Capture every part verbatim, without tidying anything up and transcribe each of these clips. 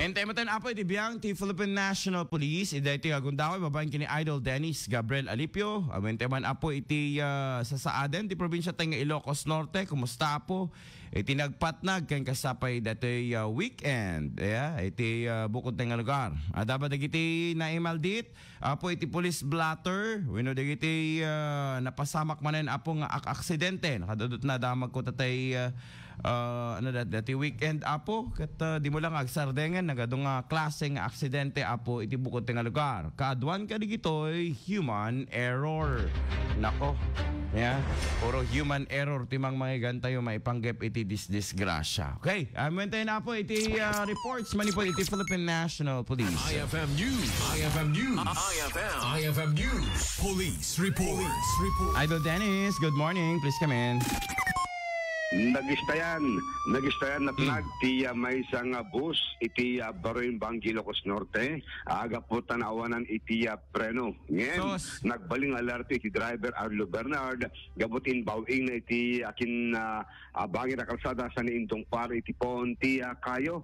Intayo met, Apo, iti biag ti Philippine National Police, iti daytoy nga gundaway babaen ken ni Idol Dennis Gabriel Alipio. Awan tayo man, Apo, iti, ah, sasaaden ti probinsia tayo nga Ilocos Norte. Kumusta, Apo? Iti nagpatnag ken kasapay daytoy, ah, weekend. Yeah, iti, ah, bukod tayo nga lugar. Adda ba dagiti naimaldit, Apo, iti police blotter, wenno dagiti, ah, napasamak manen, Apo, nga ak-, aksidente. Nakadudot na damag ko tatay, ah, ah, ano, dat-, dati weekend, Apo, ket, ah, di mo lang agsardengen, nagadu nga klase nga aksidente, Apo, iti bukod ti nga lugar. Kaaduan kadigitoy, human error. Nako. Yeah. Puro human error ti mangmangigan tayo maipanggep iti disdisgrasya. Okay, amuentayo na, Apo, iti, ah, reports manipod iti Philippine National Police. I F M News. I F M News. I F M. I F M News. Police report. Police report. Idol Dennis, good morning. Please come in. Nagistayan, nagistayan natnag ti, ah, maysa nga bus iti, ah, Baroyen Bangui, Ilocos Norte. Agapu ta naawanan iti, ah, preno. Ngem, nagbaling alerto iti driver, Arlo Bernard, gapu ti inbaw-ingna iti akin, ah, ah, bangir a kalsada saan indungpar iti puon ti, ah, kayo.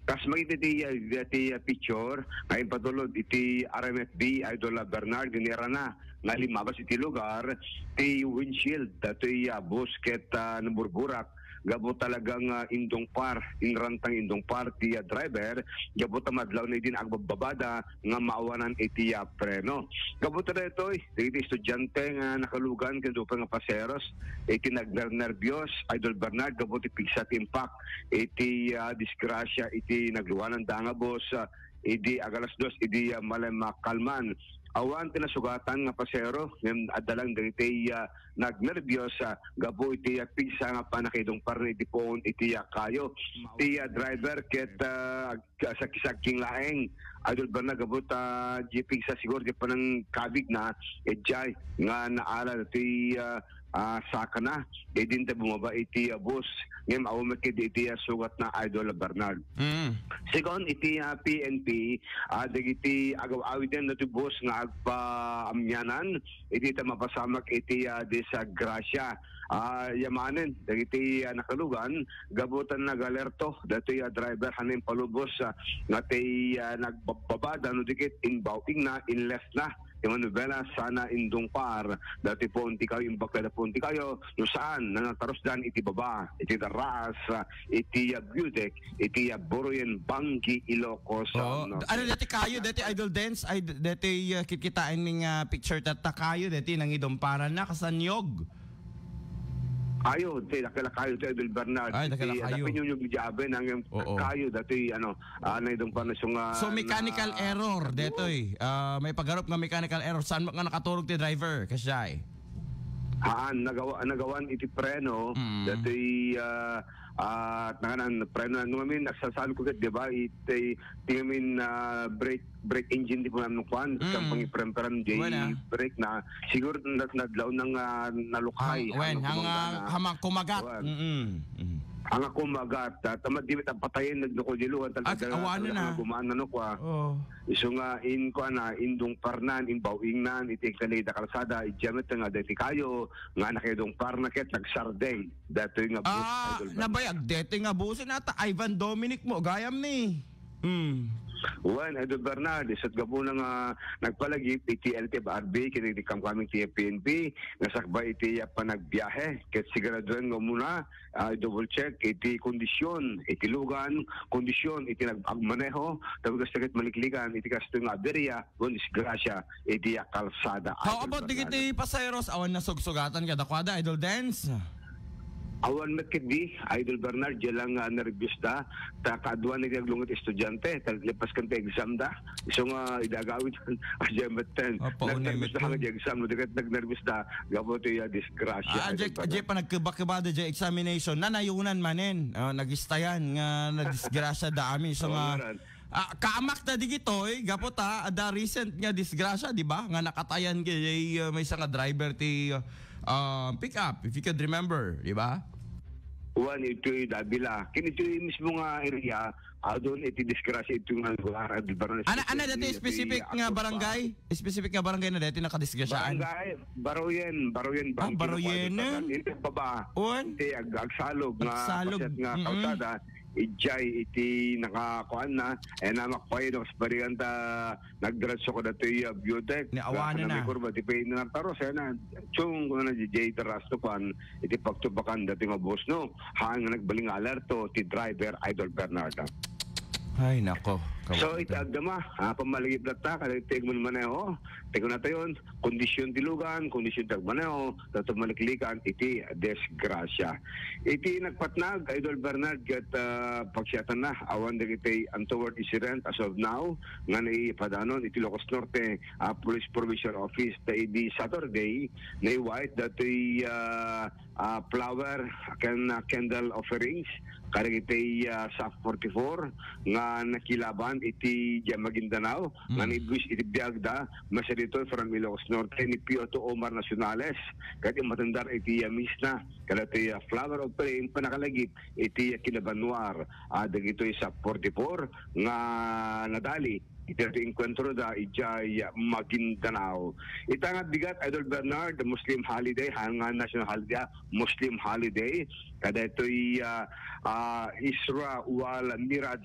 Kas makita iti, ah, iti, ah, picture nga impatulod iti R M F B, Idol, ah, Bernard, inirana nga limmabas iti lugar ti windshield datoy, ah, bus ket, ah, naburburak gapu talaga nga indungpar, inrantang indungpar ti, ah, driver gapu ta madlawna idi nga agbabbabada nga maawanan iti, ah, preno. Gapu ta daytoy, dagiti estudiante nga nakalugan ken dua pay nga paseros iti nagnernerbios, Idol Bernard, gapu ti pigsa ti impact iti, ah, disgrasya iti nagluananda nga bus, ah, idi agalas dos idi, ah, malem a kalman. Awan ti nasugatan nga pasero ngem adda lang dagiti, ah, nagnerbios, ah, gapu iti, ah, pigsa nga pannakaidungparna iti puon iti, ah, kayo. Ti, ah, driver ket, ah, ag-, sagki-sagking laeng. Idol Bernard, gapu ta di pigsa siguro di panangkabigna, idiay nga naala ti, ah, ah, sakana. Idin ta bumaba iti, ah, bus. Ngem awan met ketdi iti, ah, sugatna, Idol Bernard. Mm. Segun iti, ah, P N P, ah, dagiti agaw-awiden dati bus nga agpaamyanan, idi ta mapasamak iti, ah, disgrasya. Ah, yamanen dagiti, ah, nakalugan, gapu ta nagalerto datoy, ah, driver, haan impalubos, ah, nga ti, ah, nagbabada no di ket inbaw-ingna, inlefna ti manobela sana indungpar dati puon ti kayo, imbag kada puon ti kayo, no saan, natarusdan iti baba, iti darraas, ah, iti, ah, Budek, iti, ah, Baroyen Bangui, Ilocos, ah, Norte. Ano dati kayo, dati Idol Dennis, ay d-, dati, ah, kikitaen ning, ah, picture tatta kayo, dati nangidumparan na, kasanyog. Ayo, ti, dakela kayo ti Idol Bernard. Ay, dakela kayo. Dapit yung yung jabe nang yung kayo, dati, ano, ah, nangidumparan na siya nga. So, mechanical error, detoy. Ah, may pagarup nga mechanical error. Saan mo nga nakaturog ti driver? Kasjay. Haan, nagawa, nagawan iti preno, dati, ah, ah, nanganan, preno, ano ngamin, nagsasalukot, di ba? Iti, ti ngamin, ah, brake, brake engine, di po namin kuan, kampang ipremperan, di brake na, siguro, na, nadlaw nang, ah, nalukay, hang, wen, hang, ah, hang kumagat. Mm-mm. Mm. Hang kumagat, ah, tamad di, patayin, nagnukudiluhan, talaga, awan na. Gumaan, ano, kwa. Oo. Isu nga in kuana, indungparnan, inbaw-ingnan iti agtalinaed a kalsada, idiay met nga daytoy kayo nga nakaidungparna ket nagsardeng daytoy nga bus, Idol Bernard. Nabayag daytoy nga bus, nata Ivan Dominic mo gayam ni. Hmm. Wen, Idol Bernard, isut gapuna nga nagpalagip iti L T F R B ken iti kamkaming ti P N P nga sakbay iti panagbiahe ket siguraduan nga umuna, ah, i-double check iti kondisyon iti lugan, kondisyon iti nag-, agmaneho, tapos kasta ket maliklikan iti kastoy nga aberia, wen disgrasya iti kalsada. How about dagiti pasaheros? Awan nasugsugatan kadakuada, Idol Dennis? Awan met ketdi, Idol Bernard, diay lang, ah, nerbios da. Ta kaaduan nga aglunget estudiante, ta lepas ken ti exam da. Isu nga idi agawid, diay met ten. Nagnerbios da nga diay exam, no, di ket nagnerbios da, gapu ti, ah, disgrasya, Idol Bernard. Diay panagkebakebada diay examination, nanayonan manen. Ah, nagistayan nga nadisgrasya da amin. So nga, ah, kaamak ta digitoy, gapu ta, adda recent nga disgrasya, di ba? Nga nakatayan kay, ah, maysa nga driver ti, ah, pick up, if you could remember, di ba? Wen, itoy Davila. Ken itoy mismo nga area, adun iti disgrasya itoy nga lugar, Idol Bernard. Ana, ana, dati specific nga barangay? Specific nga barangay na dati nakadisgrasyaan? Barangay, Baroyen, Baroyen, ah, Bangui, Baroyen, Ilocos Norte. Iti baba. Wen? Iti ag-, agsalog nga kalsada. ijay iti nakakuan na, eh, namakpay no kasbalikan ta nagdiretso kadatoy, ah, Biotech. Ni awanen na. Kurba ti Pay Nartaros, eh, na, Chung, kuna ni J J Terrasto, kuan, iti pagtupakan dati nga bus, no? Haan nga nagbaling alerto ti driver, Idol Bernard. Ay, nako. So, iti agdama, ah, pamalagip latta, kada iti agmanmaneho, ti kunatayon, kondisyon ti lugan, kondisyon ti agmaneho, tatta maliklikan iti disgrasya. Iti nagpatnag, Idol Bernard, ket, ah, pagsiatanna, awan dagiti untoward incident as of now, nga naipadanon iti Ilocos Norte, ah, Police Provincial Office, ta idi Saturday, naiwait datoy, ah, ah, flower ken, ah, candle offerings, kadagiti, ah, SAF forty-four nga nakilaban iti diay Maguindanao, nga Mm. naibus iti biagda, masa ditoy from Ilocos Norte ni Pioto Omar Nacionales, ket immatendar iti, ah, misna, kadagiti, ah, flower offering, panakalagip iti, ah, kinabanwar, ah, dagitoy SAF forty-four nga nadali iti enkuentro da idiay Maguindanao. Ita nga bigat, Idol Bernard, Muslim holiday, haan nga national holiday, ah, Muslim holiday. Kadaytoy, ah, ah, Isra wal Miraj,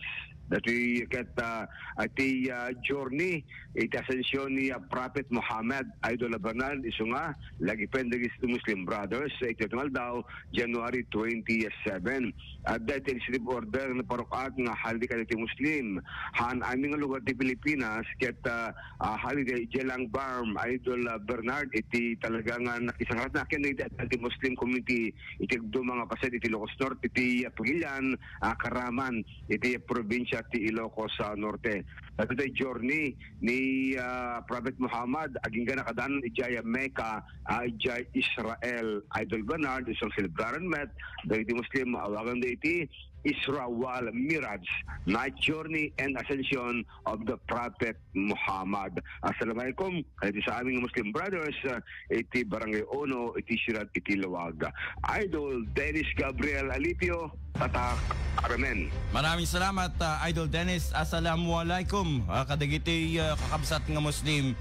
datoy ket, ah, iti, ah, journey, iti ascension ni, ah, Prophet Muhammad, Idol Bernard, isu nga, lagipen dagiti Muslim Brothers, iti aldaw, January twenty-seven. Adda iti executive order nga parok-at nga holiday kadagiti Muslim. Haan amin nga lugar ti Pilipinas, ket, ah, ah, holiday, idiay Langbam, Idol, ah, Bernard, iti talaga nga nakisangaratna ken iti, iti Muslim community, iti agduma nga paset iti Ilocos Norte, iti, ah, Pagilian, ah, Caraman, iti probinsya ti Ilocos, ah, Norte. Dagitoy journey ni, ah, Prophet Muhammad, agingga nakadanon idiay Mecca, ah, idiay Israel. Idol Bernard, isu nga selebraren met dagiti Muslim, awagan da iti Isra wal Miraj, Night Journey and Ascension of the Prophet Muhammad. Assalamualaikum, kadagiti sa amin nga Muslim Brothers, ah, iti Barangay Uno, iti siyudad iti Laoag. Idol Dennis Gabriel Alipio, Tatak R M N. Maraming salamat, ah, Idol Dennis. Assalamualaikum, ah, kadagiti, ah, kakabsat nga Muslim,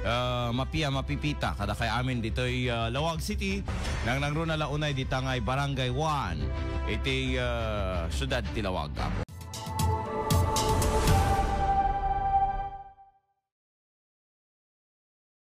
ah, mapia, mapipita, kadakay amin ditoy, ah, Laoag City, nangnangruna la unay dita nga Barangay One, iti, ah, siyudad ti Laoag.